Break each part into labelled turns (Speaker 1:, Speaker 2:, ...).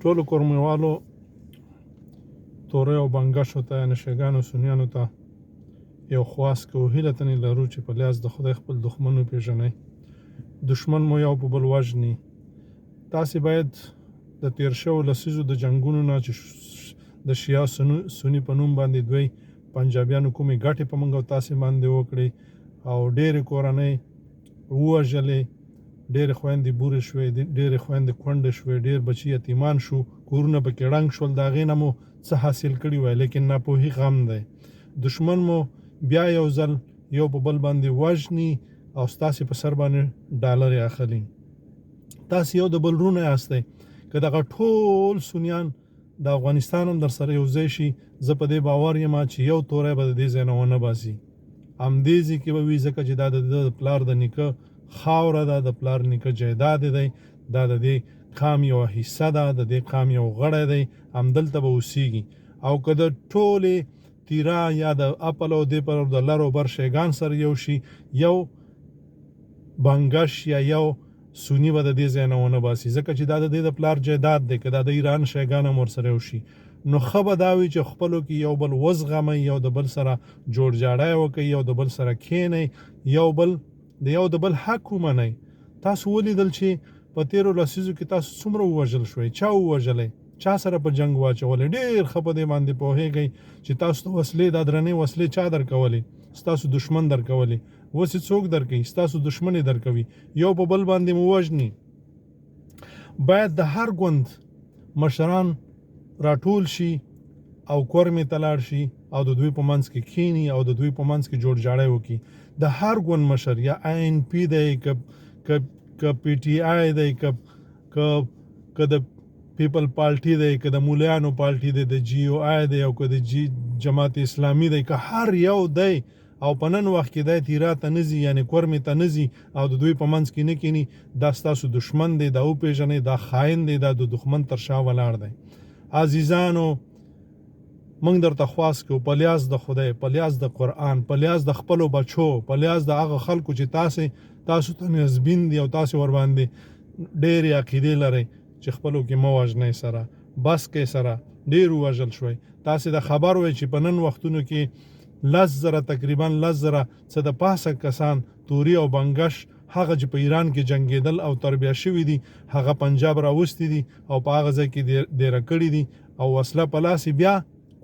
Speaker 1: ټولو کورمیوالو توریو او بنګشو ته یعنې شیعګانو سنیانو ته یو خواست کوو، هیله تنې لرو چې په لیاز د خدای خپل دښمن وپیژنئ. دښمن مو یو په بل وژني. تاسې باید د تیر شوو لسیزو د جنګونو نه چې د شیعه سني په نوم باندې دوی پنجابیانو کومې ګټې په موږ او تاسې باندې وکړې او ډېرې کورنۍ ووژلې، ډېرې خویندې بورې شوې، ډېرې خویندې کونډې شوې، ډېر بچي یتیمان شو، کورونه پکې ړنګ شول، د هغې نه مو څه حاصل کړي وای، لیکن ناپوهي غم دی. دښمن مو بیا یو ځل یو په بل باندې وژني او ستاسې په سر باندې ډالرې اخلي. تاسې یو د بل وروڼه یاستئ. که دغه ټول سنیان د افغانستان هم درسره یو ځای شي، زه په دې باور یم چې یو توری به د دې ځای نه ونه باسي. همدې ځای کې به وي، ځکه چې دا د ده د پلار د نیکه خاوره ده، د پلار نیکه جایداد دی، دا د دې قام یوه حصه ده، د دې قام یو غړی دی، همدلته به اوسیږي. او که د ټولې تیرا یا د اپل او دې پر د لر او بر شیګان سره یو شي، یو بنګش یا یو سني به د دې ځای نه ونه باسي، ځکه چې دا د دې د پلار جایداد دی. که دا د ایران شیګان هم ورسره یو شي، نو ښه به دا وي چې خپلو کې یو بل وزغمئ، یو د بل سره جوړجاړی وکړئ، یو د بل سره کښېنئ، یو بل د یو د بل حق ومنئ. تاسو ولیدل چې په تېرو لسیزو کې تاسو څومره ووژل شوئ، چا ووژلئ، چا سره په جنګ واچولئ. ډېر ښه په دې باندې پوهېږئ چې تاسو ته وسلې، دا درنې وسلې چا درکولې؟ ستاسو دښمن درکولې. اوس یې څوک درکوي؟ ستاسو دښمن یې درکوي. یو په بل باندې مو وژني. باید د هر ګوند مشران راټول شي او کورمې ته لاړ شي او د دوی په منځ کې کښېني او د دوی په منځ کې جوړجاړی وکړي. د هر ګوند مشر، یا آی ان پي دی، که که که پي ټي آی دی، که که که د پیپل پارټي دی، که د مولیانو پارټي دی، د جی او آی دی، او که د جی جماعت اسلامي دی، که هر یو دی او په نن وخت کې دی تیرا ته نه ځي، یعنې کورمې ته نه ځي او د دوی په منځ کې نه کیني، دا ستاسو دښمن دی، دا وپیژنئ، دا خاین دی، دا د دښمن تر شا ولاړ دی. عزیزانو، موږ درته خواست کوو په لیاز د خدای، په لیاز د قرآن، په لیاز د خپلو بچو، په لیاز د هغه خلکو چې تاسې تاسو ته نزبین دي او تاسې ورباندې ډېرې عقیدې لرئ، چې خپلو کې مه وژنئ سره، بس کړئ سره، ډېر ووژل شوئ. تاسې د خبر وئ چې په نن وختونو کې 10,000، تقریبا 10,000 څه د پاسه کسان توري او بنګش، هغه چې په ایران کې جنګېدل او تربیه شوي دي، هغه پنجاب راوستي دي او په هغه ځای کې دېره کړي دي او وسله په لاس یې بیا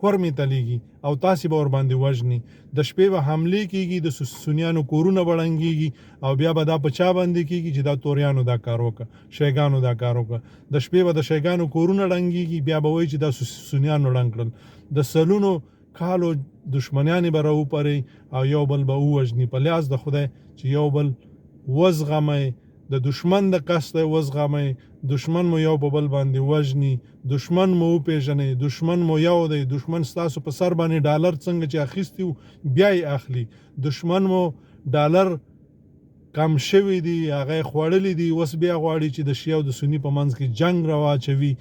Speaker 1: کورمې ته لېږي او تاسې به ورباندې وژني. د شپې به حملې کېږي، د سنیانو کورونه به ړنګېږي او بیا به دا په چا باندې کېږي چې دا توریانو دا کار وکړ، شیګانو دا کار وکړ. د شپې به د شیګانو کورونه ړنګېږي، بیا به وایي چې دا سنیانو ړنګ کړل. د سلونو کالو دښمنیانې به راوپري او یو بل به ووژني. په لیاز د خدای چې یو بل وزغمئ، د دښمن د قصد وزغمئ. دښمن مو یو په بل باندې وژني، دښمن مو وپیژنئ، دښمن مو یو دی. دښمن ستاسو په سر باندې ډالر څنګه چې اخیستي وو بیا یې اخلي. دښمن مو ډالر کم شوي دي، هغه یې خوړلي دي، اوس بیا غواړي چې د شیعه او د سني په منځ کې جنګ راواچوي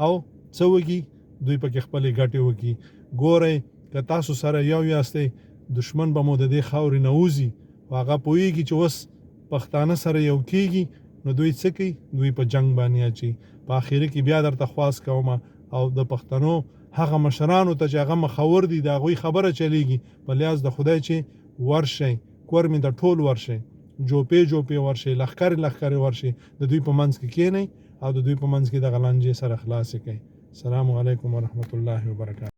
Speaker 1: او څه وکړي، دوی پکې خپلې ګټې وکړي. ګورئ، که تاسو سره یو یاستئ، دښمن به مو د دې خاورې نه وځي. خو هغه پوهېږي چې اوس پښتانه سره یو کېږي نو دوی څه کوي، دوی په جنګ باندې اچي. په اخري کې بیا درته خواست کوم او د پښتنو هغه مشرانو ته چې هغه مخور دي، د هغوی خبره چلېږي، په لیاز د خدای چې ورشئ کورمې ته، ټول ورشئ، جوپې جوپې ورشئ، لښکرې لښکرې ورشئ، د دوی په منځ کې کېنئ او د دوی په منځ کې دغه لانجې سره خلاصې کړئ. السلام علیکم ورحمت الله وبرکاته.